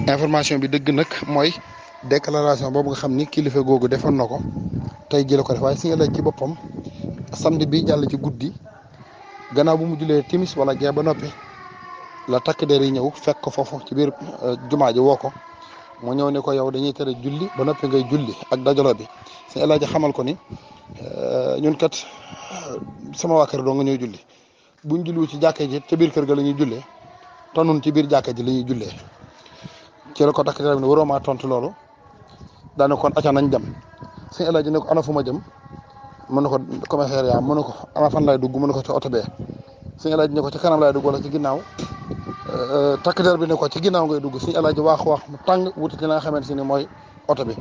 information bi dëgg nag mooy déclaration boobu nga xam ni kilifa googu defoon na ko tey jële ko def waaye Sëñ Alaaji ci boppam samedi bi jàll ci guddi gannaaw bu mu julee timis wala gee ba noppi la takk der yi ñëw fekk ko foofu ci biir jumaa ji woo ko mu ñëw ne ko yow dañuy tere julli ba noppi ngay julli ak dajaloo bi Sëñ Alaaji xamal ko ni ñun kat sama waa kër doo nga ñëw julli buñ julliwu ci jàkka ji ca biir kër ga la ñuy jullee te nun ci biir jàkka ji la ñuy jullee ci la ko takk der bi ne waroo maa tontu loolu daane kon acca nañ dem Sëñ Alaaji ne ko ana fu ma jëm mën na ko commissariat mën na ko ana fan laay dugg mën na ko ci oto bee Sëñ Alaaji ne ko ci kanam laay dugg wala ci ginnaaw takk der bi ne ko ci ginnaaw ngay dugg Sëñ Alaaji wax mu tàng wuti ci la nga xamante si ni mooy oto bi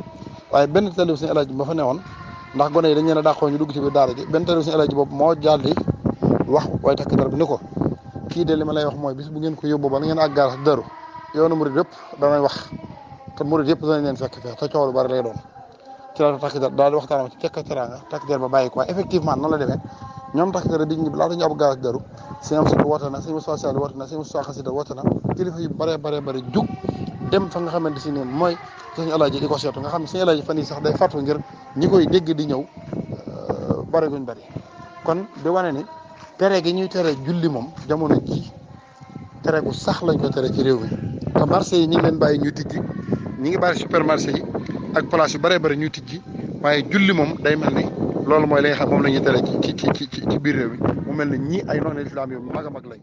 waaye benn tali Sëñ Alaaji ba fa newoon ndax gone yi dañ leen a dàqoo ñu dugg ci biir daara ji benn tali Sëñ Alaaji boobu moo jàlli wax waaye takk der bi ni ko kii de li ma lay wax mooy bis bu ngeen ko yóbbu ba la ngeen àggaar daru yoonu murid yëpp danañ wax te murid yëpp danañ leen fekk fee te coow lu bari lay doon ci la takk der daal di waxtaan ci tekk teraanga takk der ba bàyyi ko waaye effectivement noonu la demee ñoom takk der bi ñu laata ñu ab gaar ak daru sëñ am satu woote na sëñ Moussa Sall woote na sëñ Moussa Xasida woote na kilifa yu bare jug dem fa nga xamante si ni mooy Sëñ Alaaji di ko seetu nga xam ne Sëñ Alaaji fan yi sax day fàttu ngir ñi koy dégg di ñëw bari guñ bari kon di wane ni tere gi ñuy tere julli moom jamono ji tere gu sax lañ ko tere ci réew mi te marché yi ñi ngi leen bàyyi ñuy tijji ñi ngi bari supermarché yi ak place yu bari ñuy tijji waaye julli moom day mel ni loolu mooy li nga xam moom la ñuy tere ci biir réew mi mu mel ni ñii ay noonu islam yu mag a mag lañ